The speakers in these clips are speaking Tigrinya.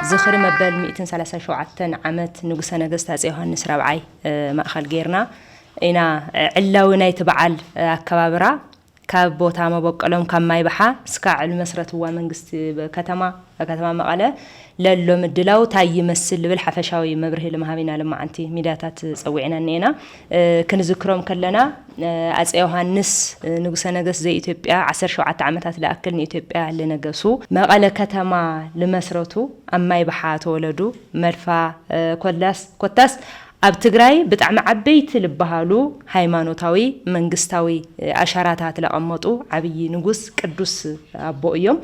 ዝኽሪ መበል ሚእትን ሰላሳን ሸውዓተን ዓመት ንጉሰ ነገስት ኣጼ ዮሃንስ ራብዓይ ማእኸል ጌርና ኢና። ዕላዊ ናይቲ በዓል ኣከባብራ ካብ ቦታ መበቆሎም ካብ ማይ ባሓ እስካዕ ልመስረትዋ መንግስቲ ከተማ ከተማ መቐለ ለሎ ምድላው ታይ ይመስል ልብል ሓፈሻዊ መብርሂ ልምሃብ ኢና። ልማዓንቲ ሚድያታት ጸዊዕና እኒኤና። ክንዝክሮም ከለና ኣጼ ዮሃንስ ንጉሰ ነገስት ዘኢትዮጵያ ዓሰርተ ሸውዓተ ዓመታት ልኣክል ንኢትዮጵያ ልነገሱ፣ መቐለ ከተማ ልመስረቱ፣ ኣብ ማይ ባሓ ተወለዱ፣ መልፋ ኮላስ ኮታስ ኣብ ትግራይ ብጣዕሚ ዓበይቲ ልበሃሉ ሃይማኖታዊ መንግስታዊ ኣሻራታት ለቐመጡ ዓብዪ ንጉስ ቅዱስ ኣቦ እዮም።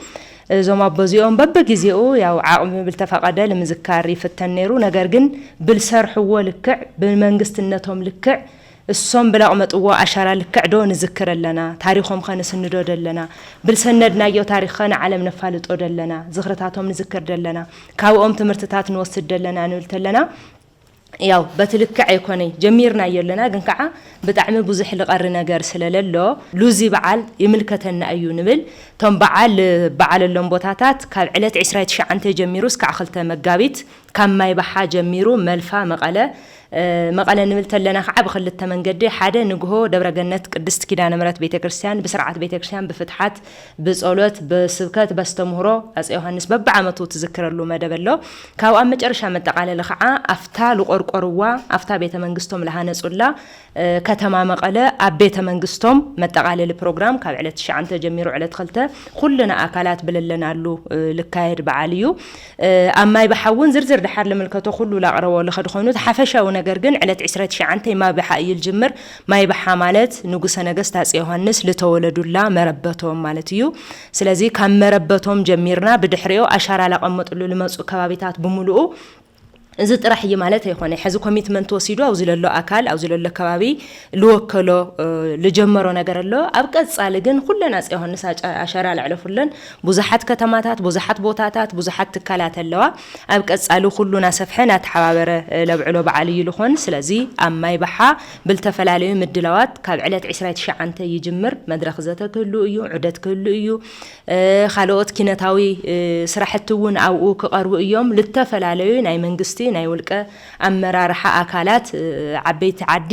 እዞም ኣቦ እዚኦም በብግዜኡ ያው ዓቕሚ ብልተፈቐደ ልምዝካር ይፍተን ነይሩ። ነገር ግን ብልሰርሕዎ ልክዕ ብመንግስትነቶም ልክዕ እሶም ብለቕመጥዎ ኣሻራ ልክዕ ዶ ንዝክር ኣለና? ታሪኾም ኸ ንስንዶ ደለና? ብልሰነድናዮ ታሪኽ ኸ ንዓለም ነፋልጦ ደለና? ዝኽርታቶም ንዝክር ደለና? ካብኦም ትምህርትታት ንወስድ ደለና ንብል ተለና ያው በቲ ልክዕ ኣይኮነይ ጀሚርናዮ ኣለና፣ ግን ከዓ ብጣዕሚ ብዙሕ ልቐሪ ነገር ስለለሎ ሉዚ በዓል ይምልከተና እዩ ንብል። እቶም በዓል በዓለሎም ቦታታት ካብ ዕለት ዕስራይ ትሽዓተ ጀሚሩ እስካዕ ክልተ መጋቢት ካብ ማይ ባሓ ጀሚሩ መልፋ መቐለ መቐለ ንብል ተለና ከዓ ብክልተ መንገዲ፣ ሓደ ንግሆ ደብረገነት ቅድስት ኪዳነ ምሕረት ቤተክርስትያን ብስርዓት ቤተክርስትያን ብፍትሓት ብጸሎት ብስብከት በስተምህሮ ኣጼ ዮሃንስ በብዓመቱ ትዝክረሉ መደብ ኣሎ። ካብኡ ኣብ መጨረሻ መጠቓለሊ ከዓ ኣብታ ልቆርቆርዋ ኣብታ ቤተ መንግስቶም ልሃነጹላ ከተማ መቐለ ኣብ ቤተ መንግስቶም መጠቓለሊ ፕሮግራም ካብ ዕለት ትሽዓተ ጀሚሩ ዕለት ክልተ ኩልና ኣካላት ብለለናሉ ልካየድ በዓል እዩ። ኣብ ማይ ባሓ እውን ዝርዝር ድሓር ልምልከቶ ኩሉ ላቕረቦ ልኸድኾኑ እቲ ሓፈሻዊ ነገር ግን ዕለት ዕስራን ትሽዓተን ማይ ባሓ እዩ ልጅምር። ማይ ባሓ ማለት ንጉሰ ነገስት ኣጼ ዮሃንስ ልተወለዱላ መረበቶም ማለት እዩ። ስለዚ ካብ መረበቶም ጀሚርና ብድሕሪኦ ኣሻራ ላቐመጥሉ ልመፁ ከባቢታት ብምሉኡ እዚ ጥራሕ እዩ ማለት ኣይኮነ። ሕዚ ኮሚትመንት ወሲዱ ኣብዚ ለሎ ኣካል ኣብዚ ለሎ ከባቢ ልወከሎ ልጀመሮ ነገር ኣሎ። ኣብ ቀፃሊ ግን ኩለን ኣጼ ዮሃንስ ኣሻራ ለዕለፉለን ብዙሓት ከተማታት፣ ብዙሓት ቦታታት፣ ብዙሓት ትካላት ኣለዋ። ኣብ ቀፃሊ ኩሉ ናሰፍሐ ናተሓባበረ ለብዕሎ በዓል እዩ ልኾን። ስለዚ ኣብ ማይ ባሓ ብልተፈላለዩ ምድላዋት ካብ ዕለት ዕስራን ትሽዓተን ይጅምር። መድረኽ ዘተ ክህሉ እዩ፣ ዑደት ክህሉ እዩ። ካልኦት ኪነታዊ ስራሕቲ እውን ኣብኡ ክቐርቡ እዮም። ልተፈላለዩ ናይ መንግስቲ ናይ ውልቀ ኣመራርሓ ኣካላት ዓበይቲ ዓዲ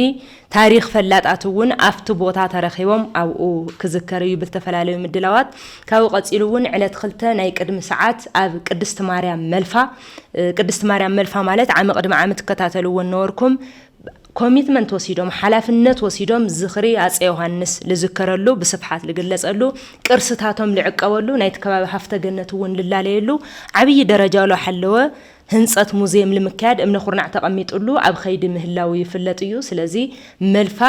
ታሪኽ ፈላጣት እውን ኣብቲ ቦታ ተረኺቦም ኣብኡ ክዝከር እዩ ብልተፈላለዩ ምድላዋት። ካብኡ ቀፂሉ እውን ዕለት ክልተ ናይ ቅድሚ ሰዓት ኣብ ቅድስቲ ማርያም መልፋ ቅድስቲ ማርያም መልፋ ማለት ዓሚ ቅድሚ ዓሚ ትከታተልዎ ነበርኩም። ኮሚትመንት ወሲዶም ሓላፍነት ወሲዶም ዝኽሪ ኣፀ ዮሃንስ ልዝከረሉ ብስፍሓት ልግለፀሉ ቅርስታቶም ልዕቀበሉ ናይቲ ከባቢ ሃፍተ ገነት እውን ልላለየሉ ዓብዪ ደረጃ ላሓለወ ህንፀት ሙዝየም ልምክያድ እምነ ኩርናዕ ተቐሚጡሉ ኣብ ኸይዲ ምህላው ይፍለጥ እዩ። ስለዚ መልፋ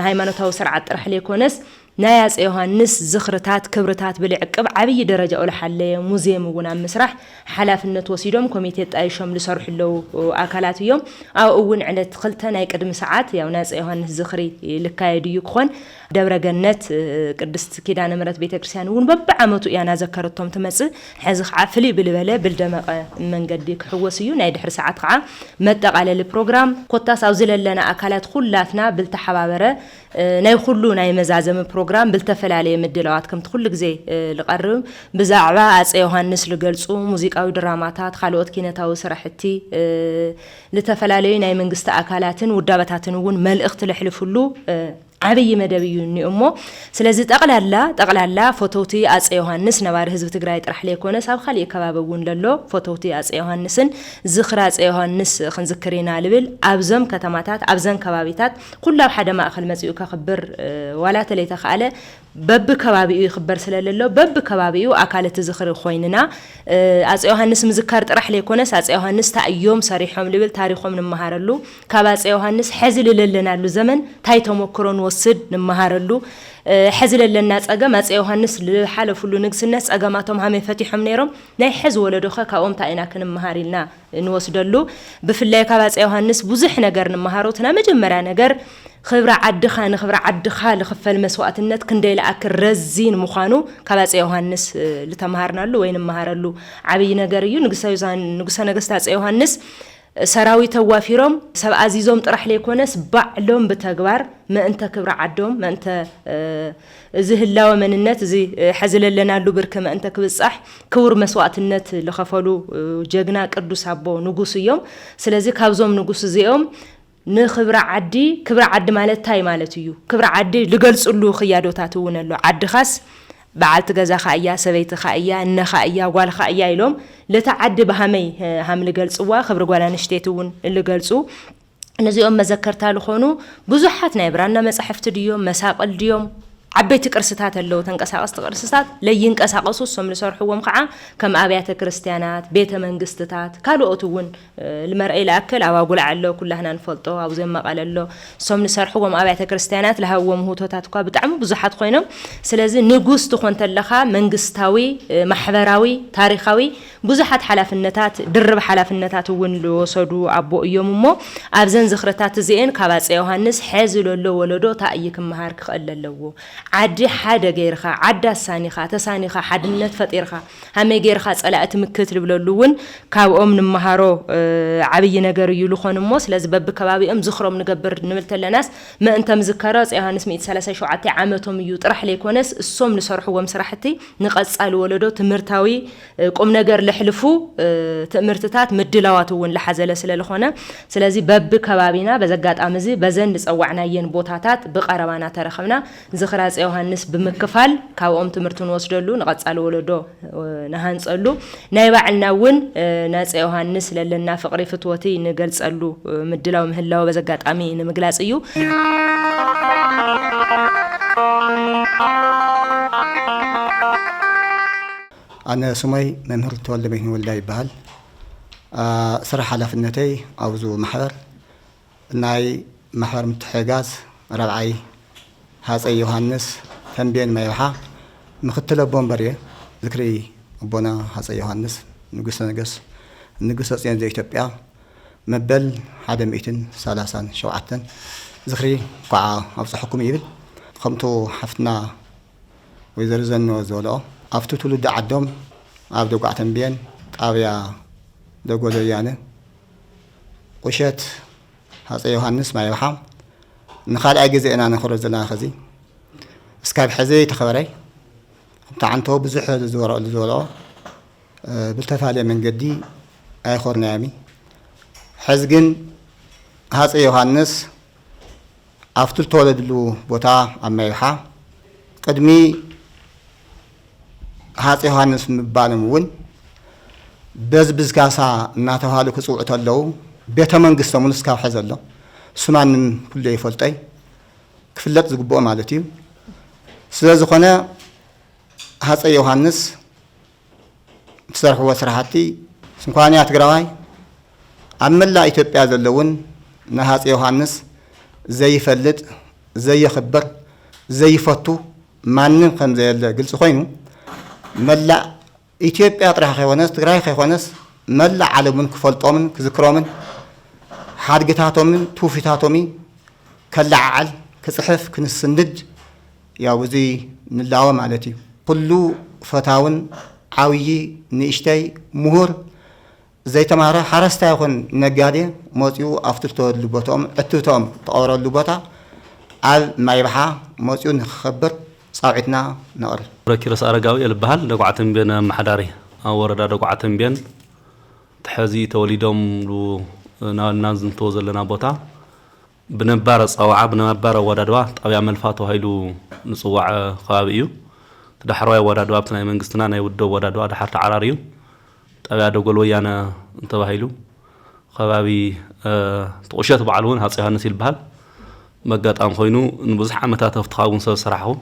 ሃይማኖታዊ ስርዓት ጥራሕ ለይኮነስ ናይ ኣፀ ዮሃንስ ዝኽርታት ክብርታት ብልዕቅብ ዓብዪ ደረጃኡ ልሓለየ ሙዝየም እውን ኣብ ምስራሕ ሓላፍነት ወሲዶም ኮሚቴ ጣይሾም ልሰርሑ ኣለዉ ኣካላት እዮም። ኣብኡ እውን ዕለት ክልተ ናይ ቅድሚ ሰዓት ያው ናይ ኣፀ ዮሃንስ ዝኽሪ ልካየድ እዩ ክኾን። ደብረ ገነት ቅድስት ኪዳነ ምሕረት ቤተክርስትያን እውን በብዓመቱ እያ ናዘከረቶም ትመፅእ። ሕዚ ከዓ ፍልይ ብልበለ ብልደመቐ መንገዲ ክሕወስ እዩ። ናይ ድሕሪ ሰዓት ከዓ መጠቓለሊ ፕሮግራም ኮታስ ኣብዚ ለለና ኣካላት ኩላትና ብልተሓባበረ ናይ ኩሉ ናይ መዛዘሚ ፕሮግራም ብልተፈላለየ ምድላዋት ከምቲ ኩሉ ግዜ ልቐርብ ብዛዕባ ኣፀ ዮሃንስ ልገልፁ ሙዚቃዊ ድራማታት ካልኦት ኪነታዊ ስራሕቲ ልተፈላለዩ ናይ መንግስቲ ኣካላትን ውዳበታትን እውን መልእኽቲ ለሕልፍሉ ዓብዪ መደብ እዩ እኒኦ እሞ ስለዚ ጠቕላላ ጠቕላላ ፈተውቲ ኣፀ ዮሃንስ ነባሪ ህዝቢ ትግራይ ጥራሕ ለይኮነስ ኣብ ካሊእ ከባቢ እውን ለሎ ፈተውቲ ኣፀ ዮሃንስን ዝኽሪ ኣፀ ዮሃንስ ክንዝክር ኢና ልብል ኣብዞም ከተማታት ኣብዘን ከባቢታት ኩሉ ኣብ ሓደ ማእኸል መፂኡ ከኽብር ዋላ ተለይተኸኣለ በብከባቢኡ ይኽበር ስለለሎ በብከባቢኡ ኣካል እቲ ዝኽሪ ኮይንና ኣፀ ዮሃንስ ምዝካር ጥራሕ ለይኮነስ ኣፀ ዮሃንስ ታይ እዮም ሰሪሖም ልብል ታሪኾም ንመሃረሉ ካብ ኣፀ ዮሃንስ ሕዚ ልለለናሉ ዘመን ታይ ተመክሮ ንወስድ ንመሃረሉ ሕዚ ለለና ፀገም ኣፀ ዮሃንስ ልሓለፉሉ ንግስነት ፀገማቶም ሃመይ ፈቲሖም ነይሮም ናይ ሕዚ ወለዶ ኸ ካብኦም ታይ ኢና ክንመሃር ኢልና ንወስደሉ ብፍላይ ካብ ኣፀ ዮሃንስ ብዙሕ ነገር ንመሃሮ እቲ ናይ መጀመርያ ነገር ክብሪ ዓድኻ ንክብሪ ዓድኻ ልኽፈል መስዋእትነት ክንደይ ልኣክል ረዚን ምዃኑ ካብ ኣፀ ዮሃንስ ልተምሃርናሉ ወይ ንመሃረሉ ዓብዪ ነገር እዩ። ንጉሰ ነገስት ኣፀ ዮሃንስ ሰራዊት ኣዋፊሮም ሰብ ኣዚዞም ጥራሕ ለይኮነስ ባዕሎም ብተግባር ምእንተ ክብሪ ዓዶም፣ ምእንተ እዚ ህላወ መንነት፣ እዚ ሕዚ ለለናሉ ብርኪ ምእንተ ክብጻሕ ክቡር መስዋእትነት ልኸፈሉ ጀግና ቅዱስ ኣቦ ንጉስ እዮም። ስለዚ ካብዞም ንጉስ እዚኦም ንክብሪ ዓዲ፣ ክብሪ ዓዲ ማለት ታይ ማለት እዩ? ክብሪ ዓዲ ልገልጽሉ ክያዶታት እውን ኣሎ። ዓድኻስ በዓልቲ ገዛኻ እያ፣ ሰበይትኻ እያ፣ እነኻ እያ፣ ጓልኻ እያ ኢሎም ለታ ዓዲ ብሃመይ ሃም ልገልጽዋ፣ ክብሪ ጓል ኣንሽቴቲ እውን ልገልጹ። ነዚኦም መዘከርታ ልኾኑ ብዙሓት ናይ ብራና መጻሕፍቲ ድዮም፣ መሳቕል ድዮም፣ ዓበይቲ ቅርስታት ኣለዉ። ተንቀሳቐስቲ ቅርስታት ለይንቀሳቐሱ፣ እሶም ልሰርሕዎም ከዓ ከም ኣብያተ ክርስቲያናት፣ ቤተ መንግስትታት፣ ካልኦት እውን ልመርኣይ ልኣክል ኣብ ኣጉላዕ ኣሎ፣ ኩላህና ንፈልጦ፣ ኣብ ዞም መቐለ ኣሎ። እሶም ልሰርሕዎም ኣብያተ ክርስቲያናት ልሃብዎም ውህቶታት እኳ ብጣዕሚ ብዙሓት ኮይኖም። ስለዚ ንጉስ ትኾን ተለኻ መንግስታዊ፣ ማሕበራዊ፣ ታሪኻዊ ብዙሓት ሓላፍነታት፣ ድርብ ሓላፍነታት እውን ልወሰዱ ኣቦ እዮም እሞ ኣብዘን ዝኽርታት እዚኤን ካብ ኣፀ ዮሃንስ ሐዚ ለሎ ወለዶ ታእይ ክመሃር ክኽእል ኣለዎ። ዓዲ ሓደ ገይርኻ፣ ዓዲ ኣሳኒኻ፣ ተሳኒኻ፣ ሓድነት ፈጢርኻ፣ ሃመይ ገይርኻ ጸላኢ ትምክት ልብለሉ እውን ካብኦም ንመሃሮ ዓብዪ ነገር እዩ ልኾን እሞ፣ ስለዚ በብከባቢኦም ዝኽሮም ንገብር ንብል ተለናስ ምእንተ ምዝከሮ ኣፀ ዮሃንስ ሚእቲ ሰላሳ ሸውዓተ ዓመቶም እዩ ጥራሕ ለይኮነስ እሶም ልሰርሕዎም ስራሕቲ ንቐጻሊ ወለዶ ትምህርታዊ ቁም ነገር ልሕልፉ ትእምርትታት ምድላዋት እውን ልሓዘለ ስለ ልኾነ፣ ስለዚ በብከባቢና በዚ ኣጋጣሚ እዚ በዘን ልጸዋዕናየን ቦታታት ብቐረባ እናተረኸብና ዝኽሪ ኣፀ ዮሃንስ ብምክፋል ካብኦም ትምህርቲ ንወስደሉ ንቐጻሊ ወለዶ ንሃንጸሉ ናይ ባዕልና እውን ንኣፀ ዮሃንስ ለለና ፍቕሪ ፍትወቲ ንገልጸሉ ምድላው ምህላው በዚ ኣጋጣሚ ንምግላጽ እዩ። ኣነ ስመይ መምህር ተወልደ መድህን ወልዳ ይበሃል። ስራሕ ሓላፍነተይ ኣብዚ ማሕበር ናይ ማሕበር ምትሕግጋዝ ራብዓይ ሃፀይ ዮሃንስ ተምቤን ማይብሓ ምክትል ኣቦ ወንበር እየ። ዝክሪ ኣቦና ሃፀይ ዮሃንስ ንጉሰ ነገስ ንጉሰ ፅዮን ዘኢትዮጵያ መበል ሓደ ሚእትን ሰላሳን ሸውዓተን ዝኽሪ እንኳዕ ኣብፀሐኩም ይብል። ከምቱ ሓፍትና ወይዘሮ ዘንወ ዝበልኦ ኣብቲ ትውልዲ ዓዶም ኣብ ደጉዓ ተምቤን ጣብያ ደጎል ወያነ ቁሸት ሃፀይ ዮሃንስ ማይብሓ ንኻልኣይ ግዜ ኢና ነኽብሮ ዘለና። ኸዚ እስካብ ሕዚ ተኸበራይ ከምቲ ዓንቶ ብዙሕ ዝበልኦ ብልተፋለየ መንገዲ ኣይኾርናዮሚ። ሕዚ ግን ሃፀይ ዮሃንስ ኣብቲ ልተወለድሉ ቦታ ኣብ ማይብሓ ቅድሚ ሃፀይ ዮሃንስ ምባሎም እውን በዝብዝ ካሳ እናተባሃሉ ክፅውዑ ተለዉ ቤተ መንግስቶም እውን እስካብ ሕዚ ኣሎ። እሱ ማንም ኩሉ ይፈልጦይ ክፍለጥ ዝግብኦ ማለት እዩ። ስለ ዝኾነ ሃፀይ ዮሃንስ እትሰርሕዎ ስራሕቲ ስንኳንያ ትግራዋይ ኣብ መላእ ኢትዮጵያ ዘለውን ንሃፀይ ዮሃንስ ዘይፈልጥ ዘየኽብር ዘይፈቱ ማንም ከም ዘየለ ግልፂ ኮይኑ መላእ ኢትዮጵያ ጥራሕ ከይኮነስ ትግራይ ከይኮነስ መላእ ዓለምን ክፈልጦምን ክዝክሮምን ሓድግታቶምን ትውፊታቶምን ከለዓዓል ክፅሕፍ ክንስንድ ያው እዚ ንላወ ማለት እዩ። ኩሉ ፈታውን ዓብዪ ንእሽተይ ምሁር ዘይተማረ ሓረስታይ ይኹን ነጋዴ መፂኡ ኣብቲ ዝተወለደሉ ቦትኦም ዕትብትኦም ተቐበረሉ ቦታ ኣብ ማይብሓ መፂኡ ንክኸብር ፃውዒትና ነቕርብ። ኪሮስ ኣረጋዊ እየ ልበሃል። ደጉዓ ተምቤን ኣመሓዳሪ ኣብ ወረዳ ደጉዓ ተምቤን ተሐዚ ተወሊዶምሉ ናበልና ዝንተዎ ዘለና ቦታ ብነባር ኣጻውዓ ብነባር ኣወዳድባ ጣብያ መልፋ ተባሂሉ ንጽዋዕ ከባቢ እዩ። እቲ ዳሕረዋይ ኣወዳድባ ኣብቲ ናይ መንግስትና ናይ ውድብ ኣወዳድባ ድሓር ተዓራርዩ ጣብያ ደጎል ወያነ ተባሂሉ ከባቢ እቲ ቁሸት በዓሉ እውን ሃፀ ዮሃንስ ይልበሃል። መጋጣሚ ኮይኑ ንብዙሕ ዓመታት ኣብቲ ካብ እውን ሰብ ዝሰራሕኹ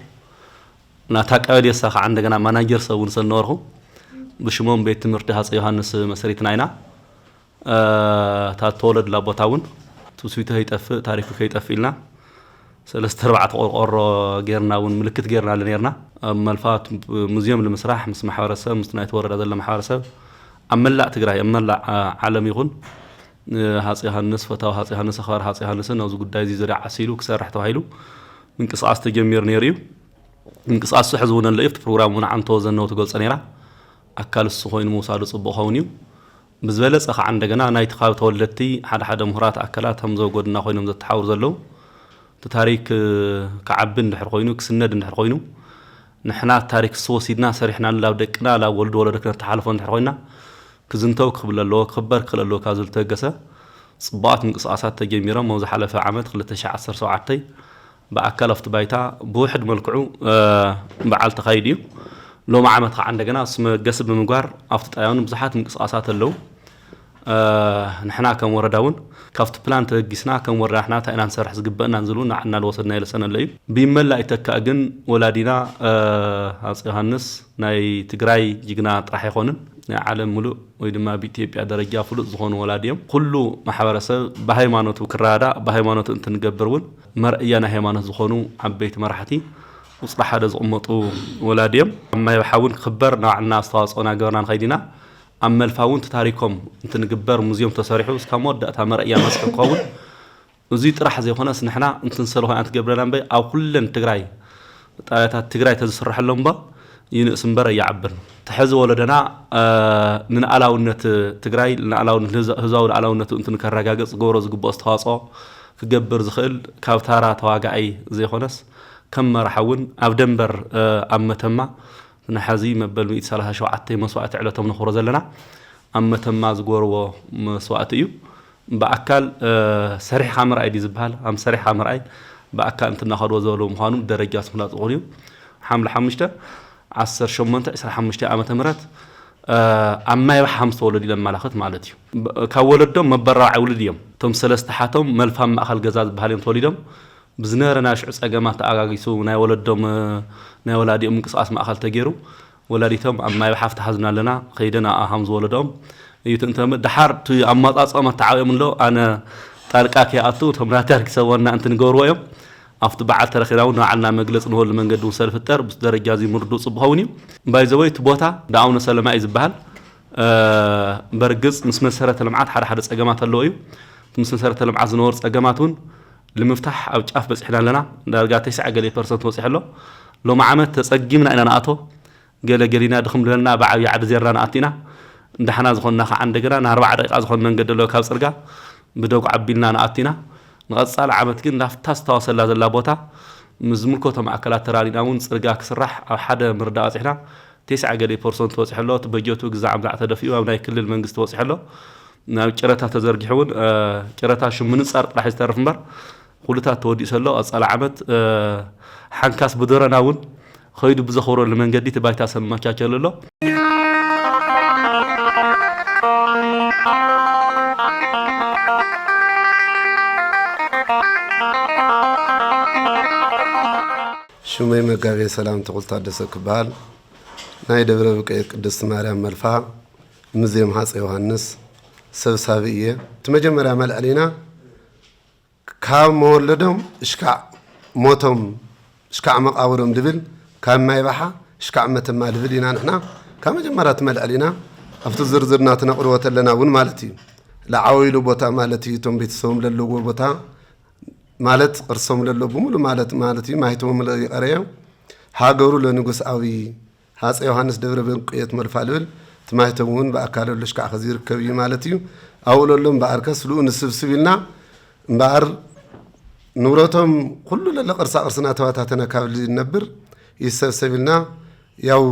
ናታ ቀበሌ እሳ ከዓ እንደገና ማናጀር ሰብ እውን ሰብ ነበርኹ። ብሽሞም ቤት ትምህርቲ ሃፀ ዮሃንስ መስሪትና ኢና። እታ እተወለድላ ቦታ እውን ትውስቢቱ ከይጠፍእ ታሪኩ ከይጠፍእ ኢልና ሰለስተ ኣርባዕተ ቆርቆሮ ጌርና እውን ምልክት ጌርናሉ ኔርና። ኣብ መልፋ ሙዚየም ንምስራሕ ምስ ማሕበረሰብ ምስቲ ናይቲ ወረዳ ዘሎ ማሕበረሰብ ኣብ መላእ ትግራይ ኣብ መላእ ዓለም ይኹን ንሃፀ ዮሃንስ ፈታዊ ሃፀ ዮሃንስ ኣኽባሪ ሃፀ ዮሃንስን ኣብዚ ጉዳይ እዚ ዙርያ ዓሲሉ ክሰርሕ ተባሂሉ ምንቅስቃስ ተጀሚሩ ነይሩ እዩ። ምንቅስቃስ ሕዚ እውን ኣሎ እዩ። ኣብቲ ፕሮግራም እውን ዓንቶ ዘነው ትገልፆ ነይራ። ኣካል እሱ ኮይኑ ምውሳዱ ፅቡቅ ኸውን እዩ። ብዝበለጸ ከዓ እንደገና ናይቲ ካብ ተወለድቲ ሓደ ሓደ ምሁራት ኣካላት ከም ዘወገዱና ኮይኖም ዘተሓውሩ ዘለዉ፣ እቲ ታሪክ ክዓቢ እንድሕር ኮይኑ፣ ክስነድ እንድሕር ኮይኑ፣ ንሕና ታሪክ ንሱ ወሲድና ሰሪሕና ንላብ ደቅና ላብ ወልዶ ወለዶ ክነተሓልፎ እንድሕር ኮይና፣ ክዝንተው ክኽብል ኣለዎ፣ ክኽበር ክኽእል ኣለዎ ካብ ዝብል ተበገሰ፣ ጽቡቓት ምንቅስቃሳት ተጀሚሮም ኣብ ዝሓለፈ ዓመት ክልተ ሺሕ ዓሰርተ ሸውዓተ ብኣካል ኣብቲ ባይታ ብውሕድ መልክዑ በዓል ተኻይዱ እዩ። ሎሚ ዓመት ከዓ እንደገና እሱ መበገሲ ብምግባር ኣብቲ ጣብያ እውን ብዙሓት ምንቅስቃሳት ኣለዉ። ንሕና ከም ወረዳ እውን ካብቲ ፕላን ተበጊስና ከም ወረዳ ንሕና እንታይ ኢና ንሰርሕ ዝግበእና ዝብሉ ንዓና ዝወሰድናዮ ለሰን ኣሎ እዩ። ብይመላእ ይተካእ ግን ወላዲና ኣፀ ዮሃንስ ናይ ትግራይ ጅግና ጥራሕ ኣይኮንን፣ ናይ ዓለም ሙሉእ ወይ ድማ ብኢትዮጵያ ደረጃ ፍሉጥ ዝኾኑ ወላዲ እዮም። ኩሉ ማሕበረሰብ ብሃይማኖቱ ክረዳዳእ ብሃይማኖቱ እንትንገብር እውን መርኣያ ናይ ሃይማኖት ዝኾኑ ዓበይቲ መራሕቲ ቁፅሪ ሓደ ዝቕመጡ ወላዲ እዮም። ኣብ ማይ ባሓ እውን ክኽበር ንባዕልና ኣስተዋፅኦ እናገበርና ንኸይድ ኢና። ኣብ መልፋ እውን እቲ ታሪኮም እንትንግበር ሙዚየም ተሰሪሑ እስካብ መወዳእታ መርኣያ መስሕብ ክኸውን እዙይ ጥራሕ ዘይኮነስ ንሕና እንትንሰሎ ኮይና ትገብረና እምበይ ኣብ ኩለን ትግራይ ጣብያታት ትግራይ ተዝስረሐሎም እባ ይንእስ እምበር ኣይዓብን። ተሐዚ ወለደና ንልኣላውነት ትግራይ ንልኣላውነት ህዝባዊ ልኣላውነቱ እንትንከረጋግፅ ክገብሮ ዝግብኦ ኣስተዋፅኦ ክገብር ዝኽእል ካብ ታራ ተዋጋኣይ ዘይኮነስ ከም መራሒ እውን ኣብ ደንበር ኣብ መተማ ንሐዚ መበል ሚእቲ ሰላሳ ሸውዓተ መስዋእቲ ዕለቶም ነኽብሮ ዘለና ኣብ መተማ ዝገበርዎ መስዋእቲ እዩ። ብኣካል ሰሪሕኻ ምርኣይ ድዩ ዝበሃል? ኣብ ሰሪሕኻ ምርኣይ ብኣካል እንትናኸድዎ ዝበሉ ምዃኑ ብደረጃ ስፍላጥ ዝኾኑ እዩ። ሓምለ ሓሙሽተ ዓሰርተ ሸሞንተ ዕስራ ሓሙሽተ ዓመተ ምህረት ኣብ ማይ ባሓ ምስ ተወለዱ ለማላኽት ማለት እዩ። ካብ ወለዶም መበራብዓይ ውሉድ እዮም። እቶም ሰለስተ ሓቶም መልፋም ማእኸል ገዛ ዝበሃል እዮም ተወሊዶም። ብዝነበረ ናይ ሽዑ ፀገማት ተኣጋጊሱ ናይ ወለዶም ናይ ወላዲኦም ምንቅስቃስ ማእኸል ተገይሩ ወላዲቶም ኣብ ማይ ባሓ ተሓዝና ኣለና ከይደን ኣኣ ከም ዝወለዶም እዩ ትእንተ ደሓር እቲ ኣማፃፅኦም ኣተዓብኦም ኣሎ ኣነ ጣልቃ ከይኣቱ እቶም ናተር ክሰቦና እንትንገብርዎ እዮም ኣብቲ በዓል ተረኺና እውን ንባዕልና መግለፂ ንህሉ መንገዲ እውን ሰልፍጠር ብስ ደረጃ እዚ ምርዱ ፅቡኸውን እዩ ባይዘወይ እቲ ቦታ ዳኣውነ ሰለማ እዩ ዝበሃል በርግፅ ምስ መሰረተ ልምዓት ሓደ ሓደ ፀገማት ኣለዎ እዩ ምስ መሰረተ ልምዓት ዝነበሩ ፀገማት እውን ንምፍታሕ ኣብ ጫፍ በፂሕና ኣለና ዳርጋ ተስዓ ገለ ፐርሰንት ወፂሑ ኣሎ ሎም ዓመት ተፀጊምና ኢና ንኣቶ ገለ ገሊና ድኽም ዝበልና ብዓብዪ ዓዲ ዜርና ንኣቲና እንዳሕና ዝኾንና ከዓ እንደገና ንኣርባዓ ደቂቃ ዝኾን መንገዲ ኣለዎ ካብ ፅርጋ ብደጉ ዓቢልና ንኣቲና ንቐፃሊ ዓመት ግን ናብታ ዝተዋሰላ ዘላ ቦታ ምስ ዝምልከቶም ኣካላት ተራዲና እውን ፅርጋ ክስራሕ ኣብ ሓደ ምርዳ በፂሕና ተስዓ ገለ ፐርሰንት ወፂሑ ኣሎ እቲ በጀቱ ግዛዕ ምዛዕ ተደፊኡ ኣብ ናይ ክልል መንግስቲ ወፂሑ ኣሎ ናብ ጨረታ ተዘርጊሑ እውን ጨረታ ሽም ምንፃር ጥራሕ ዝተርፍ እምበር ኩሉታት ተወዲኡ ዘሎ ቀፃሊ ዓመት ሓንካስ ብደረና እውን ኸይዱ ብዘኽብረሉ መንገዲ እቲ ባይታ ሰመቻቸሉ ኣሎ። ሽመይ መጋቤ ሰላም ተኹል ታደሰ ክበሃል ናይ ደብረ ብቀየት ቅድስቲ ማርያም መልፋ ሙዚየም ሃፀ ዮሃንስ ሰብሳቢ እየ። እቲ መጀመርያ መልዕሊና ካብ መወለዶም እሽካዕ ሞቶም እሽካዕ መቃብሮም ድብል ካብ ማይ ባሓ እሽካዕ መተማ ድብል ኢና ንሕና ካብ መጀመርያ እቲ መልዕሊና ኣብቲ ዝርዝርና ትነቅርቦ ተለና እውን ማለት እዩ። ለዓወይሉ ቦታ ማለት እዩ። እቶም ቤተሰቦም ለለዎ ቦታ ማለት ቅርሶም ለሎ ብምሉ ማለት ማለት እዩ። ማይተሞም ለይቀረዮ ሃገሩ ለንጉስ ኣዊ ሃፀ ዮሃንስ ደብረ በንቁየት መልፋ ልብል እቲ ማይተም እውን ብኣካል ኣሎ ሽካዕ ከዚ ይርከብ እዩ ማለት እዩ። ኣብኡ ለሎ እምበኣር ከስ ልኡ ንስብስብ ኢልና እምበኣር ንብረቶም ኩሉ ለለ ቅርሳ ቅርስና ተባታተነ ካብ ልነብር ይሰብሰብ ኢልና ያው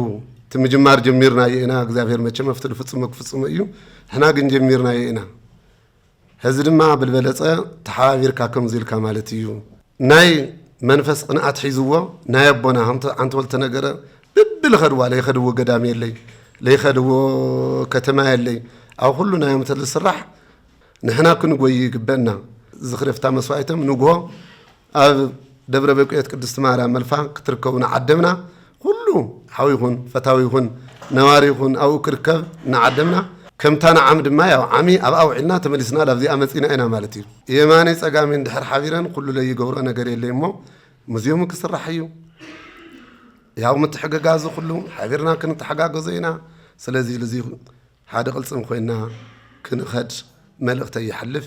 እቲ ምጅማር ጀሚርናዮ ኢና። እግዚኣብሔር መቸም ኣብቲ ልፍፅሞ ክፍፅሞ እዩ። ንሕና ግን ጀሚርናዮ ኢና። ሕዚ ድማ ብልበለፀ ተሓባቢርካ ከምዚ ኢልካ ማለት እዩ። ናይ መንፈስ ቅንኣት ሒዝዎ ናይ ኣቦና ከምቲ ዓንተወል ተነገረ ብብልኸድዋ ለይኸድዎ ገዳም የለይ ለይኸድዎ ከተማ የለይ ኣብ ኩሉ ናዮም ተዝስራሕ ንሕና ክንጎይ ይግበእና። ዝኽሪ ፍታ መስዋዕቶም ንግሆ ኣብ ደብረ በቂየት ቅድስቲ ማርያም መልፋ ክትርከቡ ንዓደምና ኩሉ ሓው ይኹን ፈታዊ ይኹን ነባሪ ይኹን ኣብኡ ክርከብ ንዓደምና ከምታ ንዓም ድማ ያው ዓሚ ኣብኣ ውዒልና ተመሊስና ላብዚኣ መፂና ኢና ማለት እዩ። የማኒ ፀጋሚ እንድሕር ሓቢረን ኩሉ ለይገብሮ ነገር የለይ እሞ ሙዚየሙ ክስራሕ እዩ። ያው ምትሕግጋዙ ኩሉ ሓቢርና ክንተሓጋገዞ ኢና። ስለዚ ልዚ ሓደ ቅልፅም ኮይና ክንኸድ መልእኽተይ ይሓልፍ።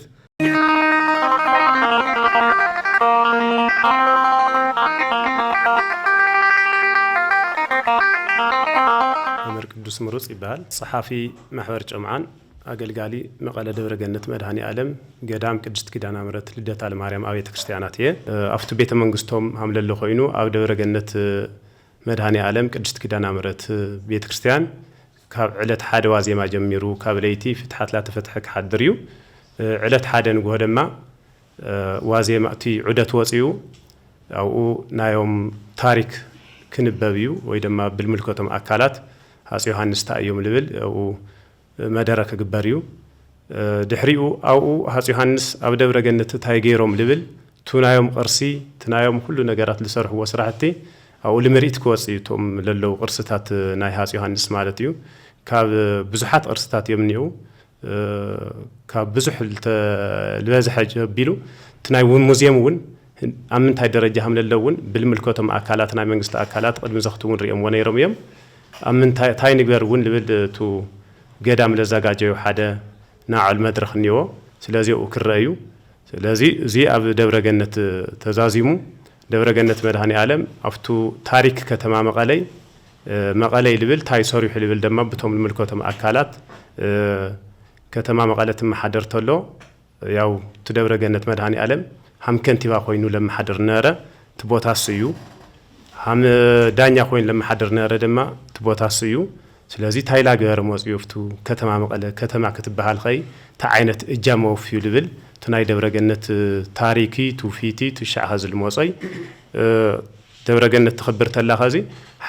መምህር ቅዱስ ምሩፅ ይበሃል። ፀሓፊ ማሕበር ጨምዓን ኣገልጋሊ መቐለ ደብረ ገነት መድኃኔ ዓለም ገዳም ቅድስት ኪዳነ ምሕረት ልደታ ለማርያም ኣብያተ ክርስቲያናት እየ። ኣብቲ ቤተ መንግስቶም ሃምለሎ ኮይኑ ኣብ ደብረ ገነት መድኃኔ ዓለም ቅድስት ኪዳነ ምሕረት ቤተ ክርስቲያን ካብ ዕለት ሓደ ዋዜማ ጀሚሩ ካብ ለይቲ ፍትሓት ላተፈትሐ ክሓድር እዩ። ዕለት ሓደ ንግሆ ድማ ዋዜማ እቲ ዑደት ወፂኡ ኣብኡ ናዮም ታሪክ ክንበብ እዩ ወይ ድማ ብልምልከቶም ኣካላት ሃፀ ዮሃንስ እንታይ እዮም ልብል ኣብኡ መደረ ክግበር እዩ። ድሕሪኡ ኣብኡ ሃፀ ዮሃንስ ኣብ ደብረ ገነት እንታይ ገይሮም ልብል ቱናዮም ቅርሲ ትናዮም ኩሉ ነገራት ዝሰርሕዎ ስራሕቲ ኣብኡ ልምርኢት ክወፅ እዩ። እቶም ለለዉ ቅርስታት ናይ ሃፀ ዮሃንስ ማለት እዩ። ካብ ብዙሓት ቅርስታት እዮም እኒኡ። ካብ ብዙሕ ልተ- ልበዝሐ ጀቢሉ እቲ ናይ ውን ሙዚየም እውን ኣብ ምንታይ ደረጃ ከም ለለዉ እውን ብልምልከቶም ኣካላት ናይ መንግስቲ ኣካላት ቅድሚ ዘኽቲ እውን ሪኦምዎ ነይሮም እዮም። ኣብ ምንታይ እንታይ ንግበር እውን ልብል እቱ ገዳም ለዘጋጀዩ ሓደ ናዕል መድረኽ እኒዎ። ስለዚ ኣብኡ ክረአ እዩ። ስለዚ እዚ ኣብ ደብረ ገነት ተዛዚሙ ደብረ ገነት መድኃኔ ዓለም ኣብቱ ታሪክ ከተማ መቐለይ መቐለይ ልብል ታይ ሰሪሑ ልብል ድማ ብቶም ልምልከቶም ኣካላት ከተማ መቐለ ትመሓደር ተሎ ያው እቲ ደብረ ገነት መድኃኔ ዓለም ሃም ከንቲባ ኮይኑ ለመሓድር ነረ እቲ ቦታ እሱ እዩ። ሃም ዳኛ ኮይኑ ለመሓድር ነረ ድማ እቲ ቦታ እሱ እዩ። ስለዚ ታይላ ገበረ መፅኡ ፍቱ ከተማ መቐለ ከተማ ክትበሃል ኸይ እቲ ዓይነት እጃም ወፍዩ ልብል እቲ ናይ ደብረ ገነት ታሪኪ ትውፊቲ ትሻዕ ኸዚ ልመፀይ ደብረ ገነት ትኽብር ተላ ኸዚ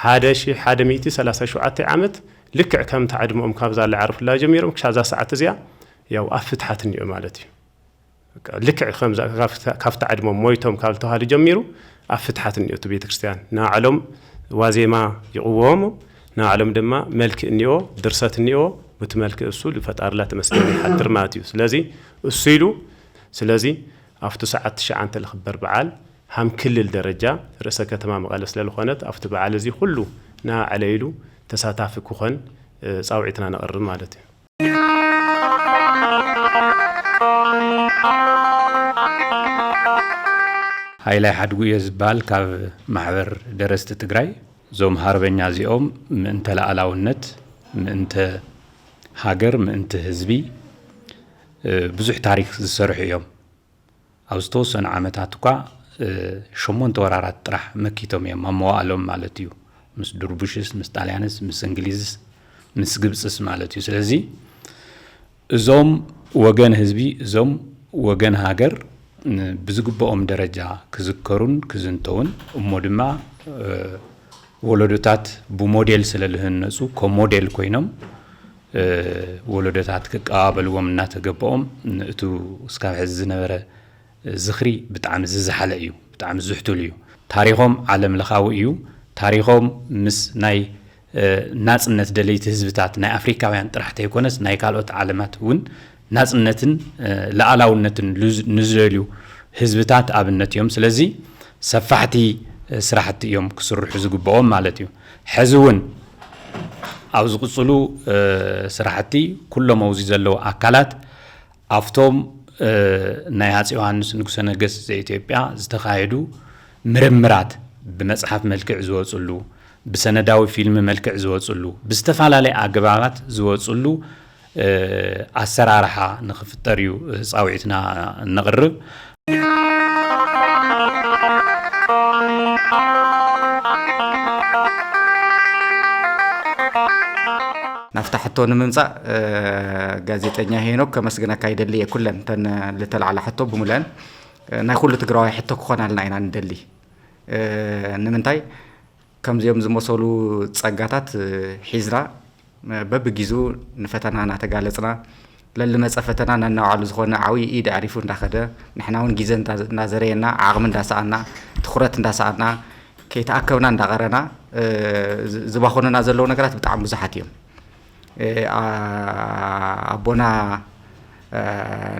ሓደ ሺሕ ሓደ ሚእቲ ሰላሳ ሸውዓተ ዓመት ልክዕ ከም ተዓድሞኦም ካብዛ ለዓርፍላ ጀሚሮም ክሻዛ ሰዓት እዚኣ ያው ኣብ ፍትሓት እኒኦ ማለት እዩ። በቃ ልክዕ ከምዛ ካብቲ ዓድሞም ሞይቶም ካብ ዝተባሃሉ ጀሚሩ ኣብ ፍትሓት እኒኦ እቲ ቤተክርስትያን ንባዕሎም ዋዜማ ይቕወሙ ንባዕሎም ድማ መልክዕ እኒኦ ድርሰት እኒኦ ብቲ መልክዕ እሱ ልፈጣርላ ተመስገን ይሓድር ማለት እዩ። ስለዚ እሱ ኢሉ ስለዚ ኣብቲ ሰዓት ትሽዓንተ ልኽበር በዓል ሃም ክልል ደረጃ ርእሰ ከተማ መቐለ ስለልኾነት ኣብቲ በዓል እዚ ኩሉ ንባዕለ ኢሉ ተሳታፊ ክኾን ፃውዒትና ነቕርብ ማለት እዩ። ሃይላይ ሓድጉ እየ ዝበሃል ካብ ማሕበር ደረስቲ ትግራይ። እዞም ሃርበኛ እዚኦም ምእንተ ለኣላውነት፣ ምእንተ ሃገር፣ ምእንቲ ህዝቢ ብዙሕ ታሪክ ዝሰርሑ እዮም። ኣብ ዝተወሰኑ ዓመታት እኳ ሸሞንተ ወራራት ጥራሕ መኪቶም እዮም ኣብ መዋእሎም ማለት እዩ። ምስ ድርቡሽስ፣ ምስ ጣልያንስ፣ ምስ እንግሊዝስ፣ ምስ ግብፅስ ማለት እዩ። ስለዚ እዞም ወገን ህዝቢ፣ እዞም ወገን ሃገር ብዝግብኦም ደረጃ ክዝከሩን ክዝንተውን እሞ ድማ ወለዶታት ብሞዴል ስለ ዝህነፁ ከም ሞዴል ኮይኖም ወለዶታት ክቀባበልዎም እናተገበኦም እቱ እስካብ ሕዚ ዝነበረ ዝኽሪ ብጣዕሚ ዝዝሓለ እዩ፣ ብጣዕሚ ዝሕቱል እዩ። ታሪኾም ዓለም ለኻዊ እዩ። ታሪኾም ምስ ናይ ናፅነት ደለይቲ ህዝብታት ናይ ኣፍሪካውያን ጥራሕ ተይኮነስ ናይ ካልኦት ዓለማት እውን ናፅነትን ለኣላውነትን ንዝደልዩ ህዝብታት ኣብነት እዮም። ስለዚ ሰፋሕቲ ስራሕቲ እዮም ክስርሑ ዝግብኦም ማለት እዩ። ሕዚ እውን ኣብ ዝቕፅሉ ስራሕቲ ኩሎም ኣብዚ ዘለዉ ኣካላት ኣብቶም ናይ ሃፀ ዮሃንስ ንጉሰ ነገስት ዘኢትዮጵያ ዝተኻየዱ ምርምራት ብመፅሓፍ መልክዕ ዝወፅሉ፣ ብሰነዳዊ ፊልም መልክዕ ዝወፅሉ፣ ብዝተፈላለየ ኣገባባት ዝወፅሉ ኣሰራርሓ ንኽፍጠር እዩ ፃውዒትና እነቕርብ። ናብታ ሕቶ ንምምፃእ ጋዜጠኛ ሄኖክ ከመስግነካ ይደሊ እየ። ኩለን ተን ልተላዕላ ሕቶ ብምልአን ናይ ኩሉ ትግራዋይ ሕቶ ክኾናልና ኢና ንደሊ። ንምንታይ ከምዚኦም ዝመሰሉ ፀጋታት ሒዝና በብጊዙ ንፈተና እናተጋለፅና ለልመፀ ፈተና ነናባዕሉ ዝኾነ ዓብዪ ኢድ ኣዕሪፉ እንዳኸደ ንሕና እውን ግዜ እናዘረየና ዓቕሚ እንዳሰኣና ትኹረት እንዳሰኣና ከይተኣከብና እንዳቐረና ዝባኾኑና ዘለዉ ነገራት ብጣዕሚ ብዙሓት እዮም። ኣቦና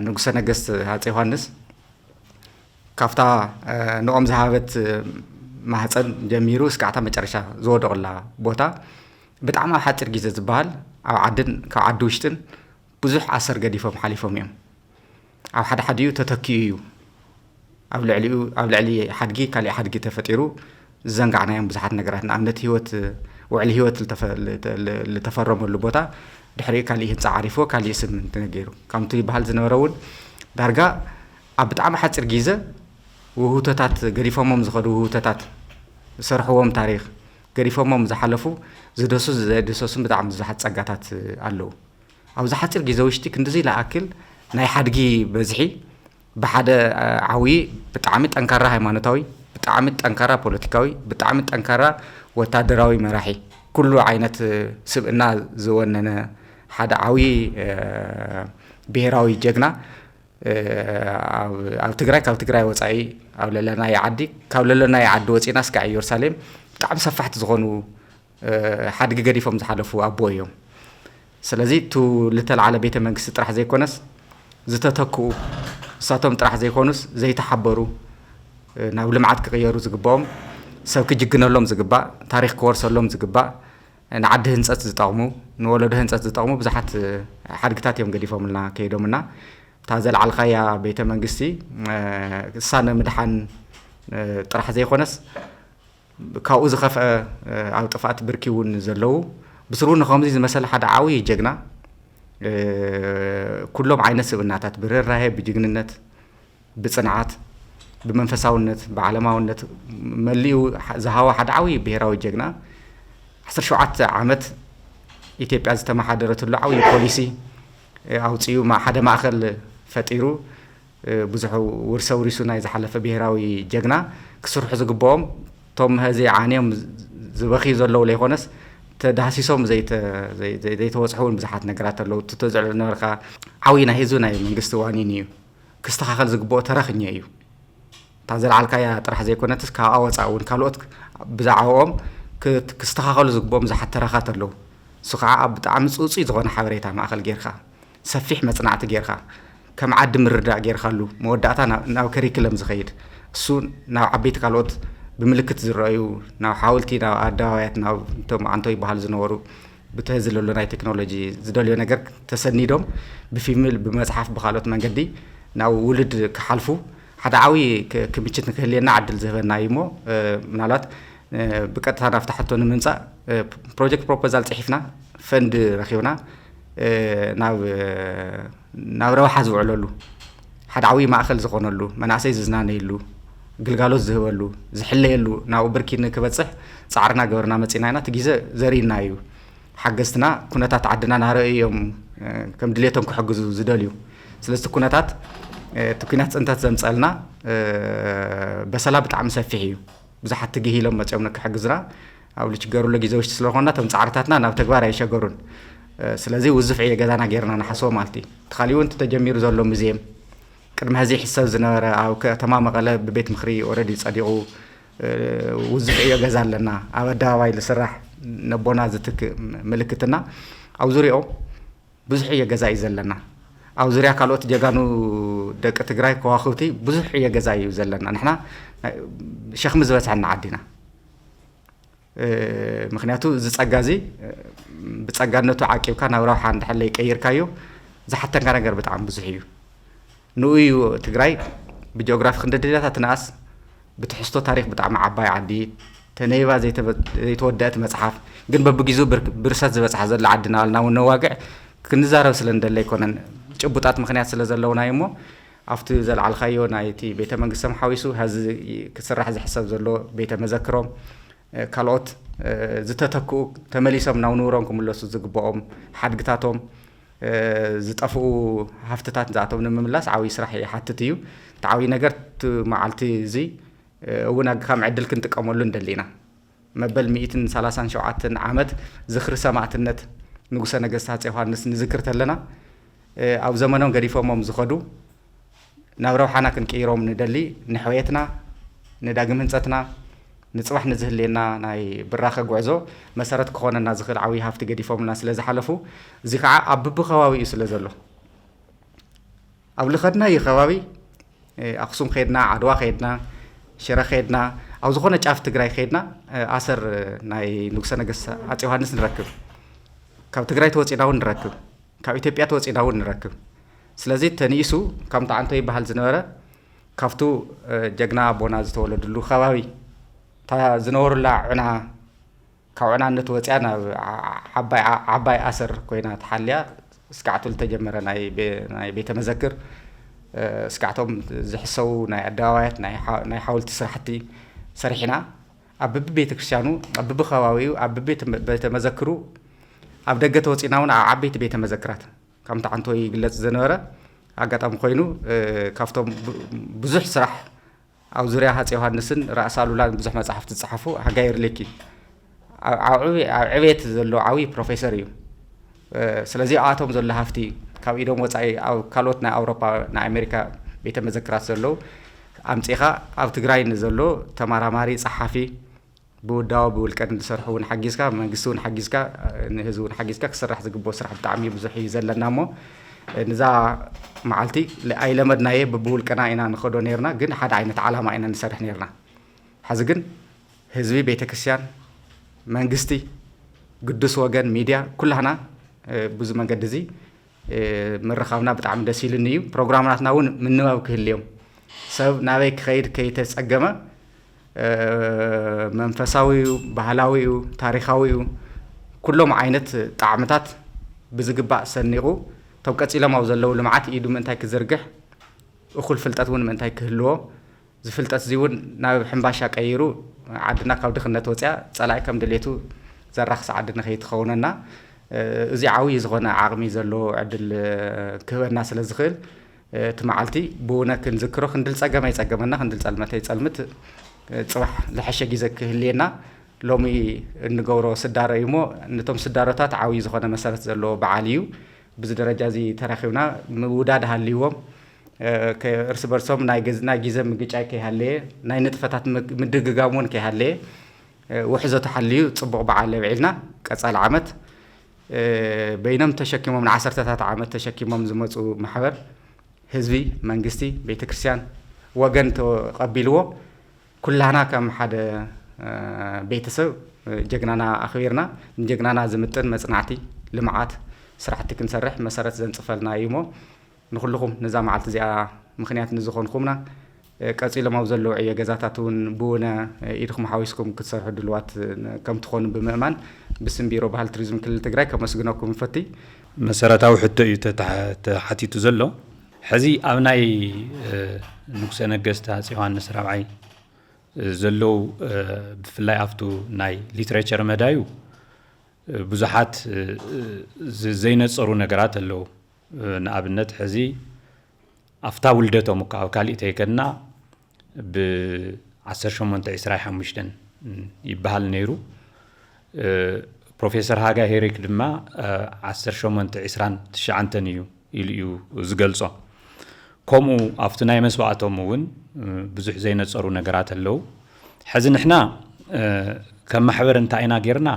ንጉሰ ነገስት ሃፀ ዮሃንስ ካብታ ንኦም ዝሃበት ማህፀን ጀሚሩ እስካዕታ መጨረሻ ዝወደቑላ ቦታ ብጣዕሚ ኣብ ሓፂር ግዜ ዝበሃል ኣብ ዓድን ካብ ዓዲ ውሽጥን ብዙሕ ኣሰር ገዲፎም ሓሊፎም እዮም። ኣብ ሓደ ሓዲኡ ተተኪኡ እዩ። ኣብ ልዕሊኡ ኣብ ልዕሊ ሓድጊ ካሊእ ሓድጊ ተፈጢሩ ዝዘንጋዕናዮም ብዙሓት ነገራት ንኣብነት ህይወት ውዕሊ ህይወት ልተፈ- ልተ- ል- ልተፈረመሉ ቦታ ድሕሪኡ ካሊእ ህንፃ ዓሪፍዎ፣ ካሊእ ስም እንተነገይሩ፣ ከምቲ ይበሃል ዝነበረ እውን ዳርጋ ኣብ ብጣዕሚ ሓፂር ግዜ ውህውቶታት፣ ገዲፎሞም ዝኸዱ ውህውቶታት፣ ዝሰርሕዎም ታሪኽ፣ ገዲፎሞም ዝሓለፉ፣ ዝደሱ ዘየደሰሱን ብጣዕሚ ብዙሓት ጸጋታት ኣለዉ። ኣብዚ ሓፂር ግዜ ውሽጢ ክንድዚ ለኣክል ናይ ሓድጊ በዝሒ ብሓደ ዓዊ፣ ብጣዕሚ ጠንካራ ሃይማኖታዊ፣ ብጣዕሚ ጠንካራ ፖለቲካዊ፣ ብጣዕሚ ጠንካራ ወታደራዊ መራሒ፣ ኩሉ ዓይነት ስብእና ዝወነነ ሓደ ዓዊ ብሄራዊ ጀግና ኣብ ትግራይ፣ ካብ ትግራይ ወፃኢ ኣብ ለለናይ ዓዲ፣ ካብ ለለናይ ዓዲ ወፂና እስካዕ ኢየሩሳሌም ብጣዕሚ ሰፋሕቲ ዝኾኑ ሓድጊ ገዲፎም ዝሓለፉ ኣቦ እዮም። ስለዚ እቱ ልተለዓለ ቤተ መንግስቲ ጥራሕ ዘይኮነስ ዝተተክኡ፣ እሳቶም ጥራሕ ዘይኮኑስ ዘይተሓበሩ፣ ናብ ልምዓት ክቕየሩ ዝግባኦም፣ ሰብ ክጅግነሎም ዝግባእ፣ ታሪኽ ክወርሰሎም ዝግባእ፣ ንዓዲ ህንፀት ዝጠቕሙ፣ ንወለዶ ህንፀት ዝጠቕሙ ብዙሓት ሓድግታት እዮም ገዲፎምልና ከይዶምና። እታ ዘልዓልካያ ቤተ መንግስቲ እሳ ንምድሓን ጥራሕ ዘይኮነስ ካብኡ ዝኸፍአ ኣብ ጥፍኣት ብርኪ እውን ዘለዉ፣ ብስሩ ንኸምዚ ዝመሰለ ሓደ ዓብዪ ጀግና ኩሎም ዓይነት ስብእናታት ብርህራሄ፣ ብጅግንነት፣ ብፅንዓት፣ ብመንፈሳውነት፣ ብዓለማውነት መሊኡ ዝሃወ ሓደ ዓብዪ ብሄራዊ ጀግና፣ ዓሰርተ ሸውዓተ ዓመት ኢትዮጵያ ዝተመሓደረትሉ ዓብዪ ፖሊሲ ኣውፂኡ፣ ማ- ሓደ ማእኸል ፈጢሩ ብዙሕ ውርሰ ውሪሱ ናይ ዝሓለፈ ብሄራዊ ጀግና ክስርሑ ዝግብኦም፣ እቶም ሀዚ ዓንዮም ዝበኽዩ ዘለዉ ለይኮነስ ተዳህሲሶም ዘይተ- ዘይ- ዘይ- ዘይተወፅሑ እውን ብዙሓት ነገራት ኣለዉ። እቲ ተዝዕሎ ዝነበርካ ዓብዪ ናይ ህዝቢ ናይ መንግስቲ ዋኒን እዩ። ክስተኻኸል ዝግብኦ ተረኽኘ እዩ። እታ ዘልዓልካያ ጥራሕ ዘይኮነትስ ካብኣ ወፃኢ እውን ካልኦት ብዛዕባኦም ክት- ክስተኻኸሉ ዝግብኦም ብዙሓት ተረኻት ኣለዉ። እሱ ከዓ ኣብ ብጣዕሚ ፅፁይ ዝኾነ ሓበሬታ ማእኸል ጌርካ፣ ሰፊሕ መፅናዕቲ ጌርካ፣ ከም ዓዲ ምርዳእ ጌርካሉ መወዳእታ ናብ- ናብ ከሪክለም ዝኸይድ፣ እሱ ናብ ዓበይቲ ካልኦት ብምልክት ዝረኣዩ፣ ናብ ሓወልቲ፣ ናብ ኣደባባያት፣ ናብ እቶም ኣንቶ ይበሃሉ ዝነበሩ ብተዝለሎ ናይ ቴክኖሎጂ ዝደልዮ ነገር ተሰኒዶም ብፊልም፣ ብመፅሓፍ፣ ብካልኦት መንገዲ ናብ ውሉድ ክሓልፉ ሓደ ዓብዪ ክ- ክምችት ንክህልየና ዕድል ዝህበና እዩ እሞ ምናልባት ብቀጥታ ናብቲ ሕቶ ንምምፃእ ፕሮጀክት ፕሮፖዛል ፅሒፍና ፈንድ ረኪብና ናብ ናብ ረብሓ ዝውዕለሉ ሓደ ዓብዪ ማእኸል ዝኾነሉ መናእሰይ ዝዝናነይሉ ግልጋሎት ዝህበሉ ዝሕለየሉ ናብኡ ብርኪ ንክበፅሕ ፃዕርና ገበርና መፂና ኢና። እቲ ግዜ ዘርእና እዩ። ሓገዝትና ኩነታት ዓድና ናረእዩ እዮም ከም ድሌቶም ክሕግዙ ዝደልዩ። ስለዚ እቲ ኩነታት እቲ ኩናት ፅንተት ዘምፀልና በሰላ ብጣዕሚ ሰፊሕ እዩ። ብዙሓት ትግህ ኢሎም መፅኦም ንክሕግዙና ኣብ ልችገሩሎ ግዜ ውሽጢ ስለዝኾንና እቶም ፃዕርታትና ናብ ተግባር ኣይሸገሩን። ስለዚ ውዝፍ ዕዮ ገዛና ገይርና ንሓስቦ ማለት እዩ። እቲ ካሊእ እውን እቲ ተጀሚሩ ዘሎ ሙዚየም ቅድሚ ሕዚ ይሕሰብ ዝነበረ ኣብ ከተማ መቐለ ብቤት ምክሪ ኦረዲ ፀዲቑ ውዝፍ ዕዮ ገዛ ኣለና። ኣብ ኣደባባይ ዝስራሕ ነቦና ዝትክእ ምልክትና ኣብ ዙሪኦም ብዙሕ ዕዮ ገዛ እዩ ዘለና። ኣብ ዙሪያ ካልኦት ጀጋኑ ደቂ ትግራይ ከዋኽብቲ ብዙሕ ዕዮ ገዛ እዩ ዘለና። ንሕና ሸኽሚ ዝበፅሐና ዓዲና። ምክንያቱ እዚ ፀጋ እዚ ብፀጋነቱ ዓቂብካ ናብ ረብሓ እንድሕር ለይቀይርካዮ ዝሓተንካ ነገር ብጣዕሚ ብዙሕ እዩ። ንኡ እዩ ትግራይ ብጂኦግራፊ ክንደድልያታ ትንኣስ ብትሕዝቶ ታሪክ ብጣዕሚ ዓባይ ዓዲ ተነይባ ዘይተወደአት መፅሓፍ ግን በብጊዙ ብርሰት ዝበፅሓ ዘላ ዓዲ ናበልና እውን ነዋግዕ ክንዛረብ ስለ ንደለ ኣይኮነን። ጭቡጣት ምክንያት ስለ ዘለውና እዩ እሞ ኣብቲ ዘልዓልካዮ ናይቲ ቤተ መንግስቶም ሓዊሱ ሀዚ ክስራሕ ዝሕሰብ ዘሎ ቤተ መዘክሮም ካልኦት ዝተተክኡ ተመሊሶም ናብ ንብሮም ክምለሱ ዝግብኦም ሓድግታቶም ዝጠፍኡ ሃፍትታት ንዛቶም ንምምላስ ዓብዪ ስራሕ ይሓትት እዩ። እቲ ዓብዪ ነገር እቲ መዓልቲ እዚ እውን ከም ዕድል ክንጥቀመሉ ንደሊ ኢና። መበል ሚእትን ሰላሳን ሸውዓተን ዓመት ዝኽሪ ሰማእትነት ንጉሰ ነገስት ሃፀይ ዮሃንስ ንዝክር ተለና ኣብ ዘመኖም ገዲፎሞም ዝኸዱ ናብ ረብሓና ክንቅይሮም ንደሊ ንሕውየትና ንዳግም ህንፀትና ንፅባሕ ንዝህልየና ናይ ብራኸ ጉዕዞ መሰረት ክኾነና ዝኽእል ዓብዪ ሃፍቲ ገዲፎምልና ስለ ዝሓለፉ እዚ ከዓ ኣብ ብብኸባቢኡ ስለ ዘሎ ኣብ ልኸድናዮ ከባቢ ኣክሱም ከድና ዓድዋ ከድና ሽረ ከድና ኣብ ዝኾነ ጫፍ ትግራይ ከድና ኣሰር ናይ ንጉሰ ነገስት ኣፂ ዮሃንስ ንረክብ ካብ ትግራይ ተወፂና እውን ንረክብ ካብ ኢትዮጵያ ተወፂና እውን ንረክብ ስለዚ ተንኢሱ ከምቲ ዓንቶ ይበሃል ዝነበረ ካብቱ ጀግና ኣቦና ዝተወለድሉ ከባቢ እታ ዝነበሩላ ዕና ካብ ዕናነት ወፅያ ናብ ዓባይ ኣሰር ኮይና ተሓልያ ስካዕቱ ዝተጀመረ ናይ ቤተ መዘክር፣ ስካዕቶም ዝሕሰቡ ናይ ኣደባባያት፣ ናይ ሓወልቲ ስራሕቲ ሰሪሕና፣ ኣብ ብቢ ቤተ ክርስቲያኑ፣ ኣብ ብቢ ከባቢኡ፣ ኣብ ብቢ ቤተ መዘክሩ፣ ኣብ ደገ ተወፂና እውን ኣብ ዓበይቲ ቤተ መዘክራት ከምቲ ዓንቶ ይግለጽ ዝነበረ ኣጋጣሚ ኮይኑ፣ ካብቶም ብዙሕ ስራሕ ኣብ ዙርያ ሃፀ ዮሃንስን ራእሲ ኣሉላን ብዙሕ መጻሕፍቲ ዝጸሓፉ ሃጋይ ርሌኪ ኣብ ዕቤት ዘሎ ዓብዪ ፕሮፌሰር እዩ። ስለዚ ኣብኣቶም ዘሎ ሃፍቲ ካብ ኢዶም ወፃኢ ኣብ ካልኦት ናይ ኣውሮፓ፣ ናይ ኣሜሪካ ቤተ መዘክራት ዘለዉ ኣምፂኻ ኣብ ትግራይ ንዘሎ ተመራማሪ፣ ጸሓፊ፣ ብውዳበ ብውልቀ ንዝሰርሑ እውን ሓጊዝካ፣ መንግስቲ እውን ሓጊዝካ፣ ንህዝቢ እውን ሓጊዝካ ክስራሕ ዝግብኦ ስራሕ ብጣዕሚ ብዙሕ እዩ ዘለና እሞ ንዛ መዓልቲ ኣይለመድናየ ብብውልቅና ኢና ንኸዶ ነርና፣ ግን ሓደ ዓይነት ዓላማ ኢና ንሰርሕ ነርና። ሕዚ ግን ህዝቢ፣ ቤተክርስትያን፣ መንግስቲ፣ ግዱስ ወገን፣ ሚድያ፣ ኩላህና ብዙ መንገዲ እዚ ምርኻብና ብጣዕሚ ደስ ኢሉኒ እዩ። ፕሮግራማትና እውን ምንባብ ክህልዮም፣ ሰብ ናበይ ክኸይድ ከይተፀገመ መንፈሳዊኡ፣ ባህላዊኡ፣ ታሪኻዊኡ ኩሎም ዓይነት ጣዕምታት ብዝግባእ ሰኒቑ እቶም ቀፂሎም ኣብ ዘለዉ ልምዓት ኢዱ ምእንታይ ክዝርግሕ፣ እኹል ፍልጠት እውን ምእንታይ ክህልዎ፣ ዝፍልጠት እዚ እውን ናብ ሕምባሻ ቀይሩ ዓድና ካብ ድኽነት ወፅያ ፀላኢ ከም ድሌቱ ዘራኽስ ዓዲ ንኸይትኸውነና እዚ ዓብዪ ዝኾነ ዓቕሚ ዘለዎ ዕድል ክህበና ስለ ዝኽእል እቲ መዓልቲ ብውነ ክንዝክሮ ክንድል ፀገም ኣይፀገመና ክንድል ፀልመት ኣይፀልምት ፅባሕ ዝሐሸ ግዜ ክህልየና ሎሚ እንገብሮ ስዳረ እዩ እሞ ነቶም ስዳሮታት ዓብዪ ዝኾነ መሰረት ዘለዎ በዓል እዩ። ብዚ ደረጃ እዚ ተራኺብና ምውዳድ ሃልይዎም እርስ በርሶም ናይ ግዜ ምግጫይ ከይሃለየ ናይ ንጥፈታት ምድግጋም እውን ከይሃለየ ውሕዘ ተሓልዩ ፅቡቕ በዓል ኣብዒልና ቀፃሊ ዓመት በይኖም ተሸኪሞም ንዓሰርተታት ዓመት ተሸኪሞም ዝመፁ ማሕበር ህዝቢ፣ መንግስቲ፣ ቤተክርስትያን ወገን ተቐቢልዎ ኩላህና ከም ሓደ ቤተሰብ ጀግናና ኣኽቢርና ንጀግናና ዝምጥን መፅናዕቲ፣ ልምዓት፣ ስራሕቲ ክንሰርሕ መሰረት ዘንፅፈልና እዩ እሞ ንኹልኹም ነዛ መዓልቲ እዚኣ ምኽንያት ንዝኾንኩምና ቀፂሎም ኣብ ዘለዉ ዕዮ ገዛታት እውን ብውነ ኢድኹም ሓዊስኩም ክትሰርሑ ድልዋት ከም ትኾኑ ብምእማን ብስም ቢሮ ባህል ቱሪዝም ክልል ትግራይ ከመስግነኩም ንፈቲ። መሰረታዊ ሕቶ እዩ ተሓቲቱ ዘሎ። ሕዚ ኣብ ናይ ንጉሰ ነገስት ሃፀይ ዮሃንስ ራብዓይ ዘለዉ ብፍላይ ኣብቱ ናይ ሊትሬቸር መዳዩ ብዙሓት ዘይነፀሩ ነገራት ኣለዉ። ንኣብነት ሕዚ ኣብታ ውልደቶም እኳ ኣብ ካሊእ ተይከድና ብ ዓሰርተ ሸሞንተ ዕስራ ሓሙሽተ ይበሃል ነይሩ። ፕሮፌሰር ሃጋ ሄሪክ ድማ ዓሰርተ ሸሞንተ ዕስራን ትሽዓንተን እዩ ኢሉ እዩ ዝገልጾ። ከምኡ ኣብቲ ናይ መስዋእቶም እውን ብዙሕ ዘይነጸሩ ነገራት ኣለዉ። ሕዚ ንሕና ከም ማሕበር እንታይ ኢና ጌርና?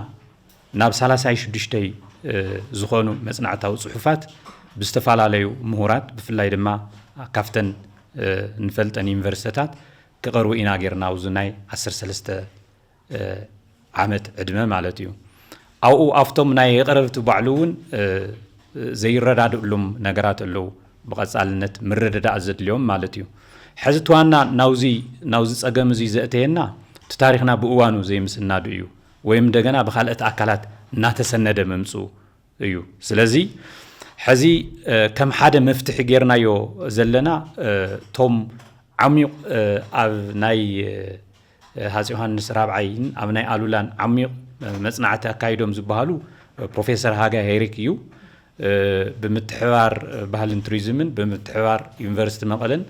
ናብ ሰላሳይ ሽዱሽተይ ዝኾኑ መጽናዕታዊ ጽሑፋት ብዝተፈላለዩ ምሁራት ብፍላይ ድማ ካብተን ንፈልጠን ዩኒቨርሲቲታት ክቐርቡ ኢና ጌርና ኣብዚ ናይ ዓሰርተ ሰለስተ ዓመት ዕድመ ማለት እዩ። ኣብኡ ኣብቶም ናይ የቐረብቲ ባዕሉ እውን ዘይረዳድእሉም ነገራት ኣለዉ። ብቐጻልነት ምርድዳእ ዘድልዮም ማለት እዩ። ሕዚ ትዋና ናውዚ ናውዚ ጸገም እዚ ዘእተየና እቲ ታሪኽና ብእዋኑ ዘይምስናዱ እዩ፣ ወይም እንደገና ብካልኦት ኣካላት እናተሰነደ ምምፅኡ እዩ። ስለዚ ሕዚ ከም ሓደ መፍትሒ ጌርናዮ ዘለና እቶም ዓሚቕ ኣብ ናይ ሃፀይ ዮሃንስ ራብዓይን ኣብ ናይ ኣሉላን ዓሚቕ መፅናዕቲ ኣካይዶም ዝበሃሉ ፕሮፌሰር ሃጋ ሄሪክ እዩ። ብምትሕባር ባህልን ቱሪዝምን ብምትሕባር ዩኒቨርሲቲ መቐለን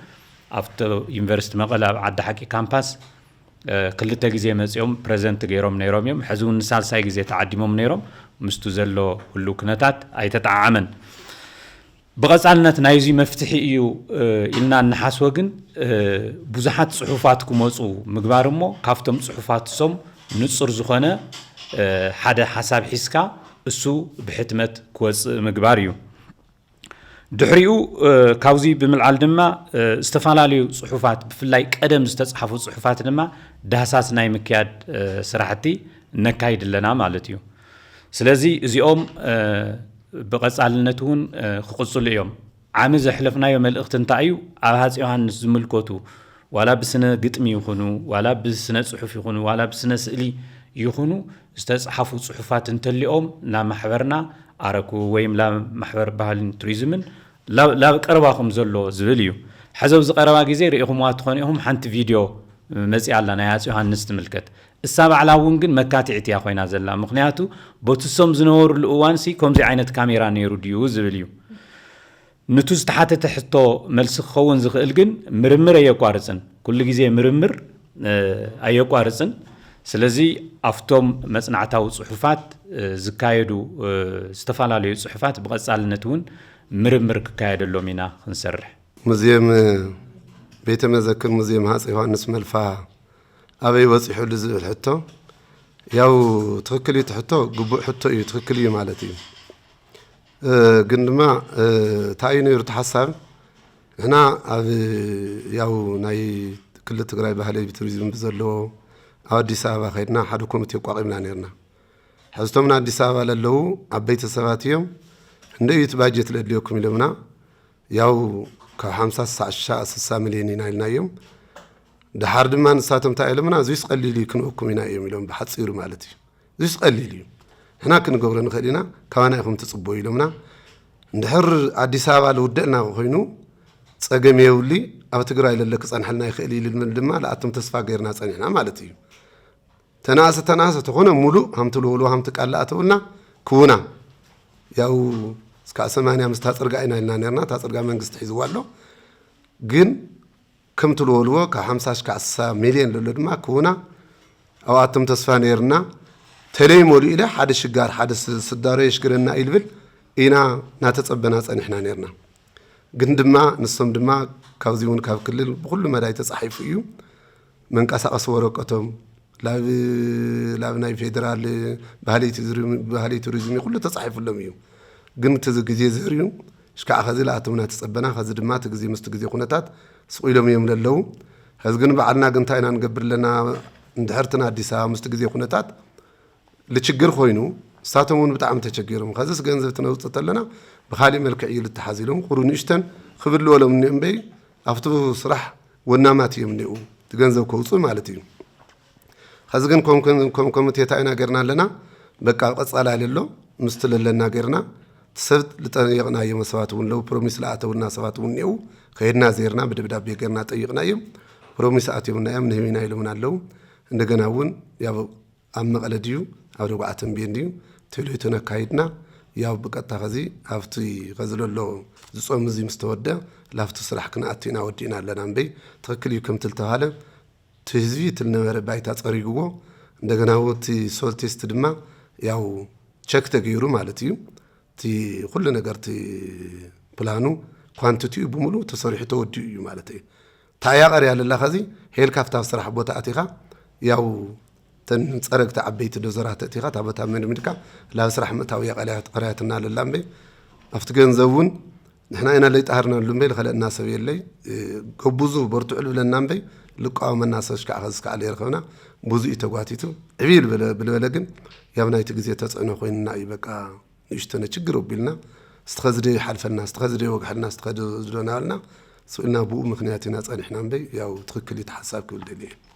ኣብቲ ዩኒቨርሲቲ መቐለ ኣብ ዓዲ ሓቂ ካምፓስ ክልተ ግዜ መፂኦም ፕረዘንት ገይሮም ነይሮም እዮም። ሕዚ እውን ንሳልሳይ ግዜ ተዓዲሞም ነይሮም። ምስቱ ዘሎ ህሉው ኩነታት ኣይተጠዓዓመን። ብቐፃልነት ናይዚ መፍትሒ እዩ ኢልና እንሓስቦ ግን ብዙሓት ፅሑፋት ክመፁ ምግባር እሞ ካብቶም ፅሑፋት እሶም ንፁር ዝኾነ ሓደ ሓሳብ ሒዝካ እሱ ብሕትመት ክወፅእ ምግባር እዩ። ድሕሪኡ ካብዚ ብምልዓል ድማ ዝተፈላለዩ ፅሑፋት ብፍላይ ቀደም ዝተፃሓፉ ፅሑፋት ድማ ዳህሳስ ናይ ምክያድ ስራሕቲ ነካይድ ኣለና ማለት እዩ። ስለዚ እዚኦም ብቐፃልነት እውን ክቕፅሉ እዮም። ዓሚ ዘሕለፍናዮ መልእኽቲ እንታይ እዩ? ኣብ ሃፀይ ዮሃንስ ዝምልከቱ ዋላ ብስነ ግጥሚ ይኹኑ ዋላ ብስነ ፅሑፍ ይኹኑ ዋላ ብስነ ስእሊ ይኹኑ ዝተፅሓፉ ፅሑፋት እንተሊኦም ናብ ማሕበርና ኣረኩ ወይም ናብ ማሕበር ባህልን ቱሪዝምን ላብ ቀረባኹም ዘሎ ዝብል እዩ። ሕዚ ኣብዚ ቀረባ ግዜ ርኢኹምዋ ትኾኑ ኢኹም፣ ሓንቲ ቪድዮ መፂኣ ኣላ ናይ ኣፅ ዮሃንስ ትምልከት። እሳ ባዕላ እውን ግን መካትዒት እያ ኮይና ዘላ። ምክንያቱ በትሶም ዝነበሩሉ እዋንሲ ከምዚ ዓይነት ካሜራ ነይሩ ድዩ ዝብል እዩ። ንቱ ዝተሓተተ ሕቶ መልሲ ክኸውን ዝኽእል ግን ምርምር ኣየቋርፅን። ኩሉ ግዜ ምርምር ኣየቋርፅን። ስለዚ ኣብቶም መፅናዕታዊ ፅሑፋት ዝካየዱ ዝተፈላለዩ ፅሑፋት ብቐፃልነት እውን ምርምር ክካየደሎም ኢና ክንሰርሕ። ሙዚየም ቤተ መዘክር ሙዚየም ሃፀ ዮሃንስ መልፋ ኣበይ በፂሑ ዝብል ሕቶ ያው ትኽክል እዩ። እቲ ሕቶ ግቡእ ሕቶ እዩ፣ ትኽክል እዩ ማለት እዩ። ግን ድማ እንታይ እዩ ነይሩ እቲ ሓሳብ? ንሕና ኣብ ያው ናይ ክልል ትግራይ ባህሊ ቱሪዝም ብዘለዎ ኣብ ኣዲስ ኣበባ ከይድና ሓደ ኮሚቴ ኣቋቒምና ነይርና። ሕዝቶም ንኣዲስ ኣበባ ለለዉ ዓበይቲ ሰባት እዮም። እንደ እዩ እቲ ባጀት ለድልየኩም ኢሎምና። ያው ካብ ሓምሳ ስሳ ሚልዮን ኢና ኢልናዮም። ድሓር ድማ ንሳቶም እንታይ ኢሎምና፣ እዙይስ ቀሊል እዩ ክንወኩም ኢና እዮም ኢሎም፣ ብሓፂሩ ማለት እዩ። እዙይስ ቀሊል እዩ፣ ንሕና ክንገብሮ ንኽእል ኢና፣ ካባና ኢኹም ትፅበዩ ኢሎምና። እንድሕር ኣዲስ ኣበባ ልውደልና ኮይኑ ፀገም የብሊ፣ ኣብ ትግራይ ለለ ክፀንሐልና ይኽእል እዩ ልብል ድማ ለኣቶም ተስፋ ገይርና ፀኒሕና ማለት እዩ። ተናእሰ ተናእሰ ተኾነ ሙሉእ ሃምቲ ልወልዎ ሃምቲ ቃል ለኣተውልና ክውና ያው እስካዕ ሰማንያ ምስ ታፅርጋ ኢና ኢልና ነርና። ታፅርጋ መንግስቲ ሒዝዋ ኣሎ። ግን ከምቲ ልወልዎ ካብ ሓምሳ ሽካዕ ስሳ ሚልዮን ለሎ ድማ ክውና ኣብኣቶም ተስፋ ነርና። ተለይ መሉ ኢለ ሓደ ሽጋር ሓደ ስዳሮ የሽግረና ኢልብል ኢና ናተፀበና ፀኒሕና ነርና። ግን ድማ ንሶም ድማ ካብዚ እውን ካብ ክልል ብኩሉ መዳይ ተፃሒፉ እዩ። መንቀሳቐሲ ወረቀቶም ላብ ላብ ናይ ፌደራል ባህሊ ቱሪዝም ኩሉ ተፃሒፉሎም እዩ። ግን እቲ ግዜ ዘርዩ ሽካዕ ከዚ ለኣተምና ተፀበና ከዚ ድማ እቲ ግዜ ምስቲ ግዜ ኩነታት ስቕ ኢሎም እዮም ለለዉ። ሕዚ ግን ባዕልና ግን እንታይ ኢና ንገብር ኣለና? እንድሕርትን ኣዲስ ኣበባ ምስቲ ግዜ ኩነታት ልችግር ኮይኑ ንሳቶም እውን ብጣዕሚ ተቸጊሮም ከዚስ ገንዘብ ትነውፅእ ተለና ብካሊእ መልክዕ እዩ ልተሓዝ ኢሎም ቁሩ ንእሽተን ክብልወሎም እኒኦም እምበይ ኣብቲ ስራሕ ወናማት እዮም እኒኡ እቲ ገንዘብ ከውፅኡ ማለት እዩ። ከዚ ግን ኮምኮምቴታ ኢና ገርና ኣለና በቃ ቀፃላ ለሎ ምስቲ ለለና ገርና ሰብ ልጠየቕናዮም ሰባት እውን ለው ፕሮሚስ ለኣተውና ሰባት እውን እኒው ከይድና ዜርና ብደብዳቤ ገርና ጠይቕናዮም ፕሮሚስ ኣትየምና እዮም ንህቢና ኢሎምና ኣለው። እንደገና እውን ያው ኣብ መቐለ ድዩ ኣብ ደጉዓ ተንቤን ድዩ ቴሌቶን ኣካይድና ያው ብቀጥታ ከዚ ኣብቲ ከዚ ለሎ ዝፆም እዚ ምስ ተወደ ላፍቲ ስራሕ ክንኣቱ ኢና ወዲእና ኣለና እምበይ ትኽክል እዩ ከምቲ ልተባሃለ እቲ ህዝቢ እቲ ልነበረ ባይታ ፀሪግዎ እንደገና እቲ ሶል ቴስት ድማ ያው ቸክ ተገይሩ ማለት እዩ እቲ ኩሉ ነገር እቲ ፕላኑ ኳንቲቲኡ ብምሉ ተሰሪሑ ተወዲኡ እዩ ማለት እዩ። ታያ ቀርያ ለላ ከዚ ሄልካ ኣብታ ስራሕ ቦታ ኣቲኻ ያው ተን ፀረግቲ ዓበይቲ ዶዘራት ኣእቲኻ እታ ቦታ መንምድካ ላብ ስራሕ ምእታው እያ ቀርያትና ለላ እምበይ ኣብቲ ገንዘብ እውን ንሕና ኢና ለይጣሃርናሉ እምበይ ልኸለእና ሰብ የለይ። ገቡዙ በርትዑ ልብለና እምበይ ልቃወመና ሰብ ሽካዕ ከዚ ከዓ ለይረኸብና ብዙ እዩ ተጓቲቱ ዕብይ ብልበለ ግን ያብ ናይቲ ግዜ ተፅዕኖ ኮይንና እዩ በቃ ንእሽተነ ችግር ኣቢልና ስትኸዚ ዶ ይሓልፈልና ስትኸዚ ዶ ይወግሐልና ስትኸዚ ዶ ናበልና ስቕ ኢልና ብኡ ምኽንያት ኢና ጸኒሕና እምበይ ያው ትኽክል እዩ እቲ ሓሳብ ክብል ደልየ።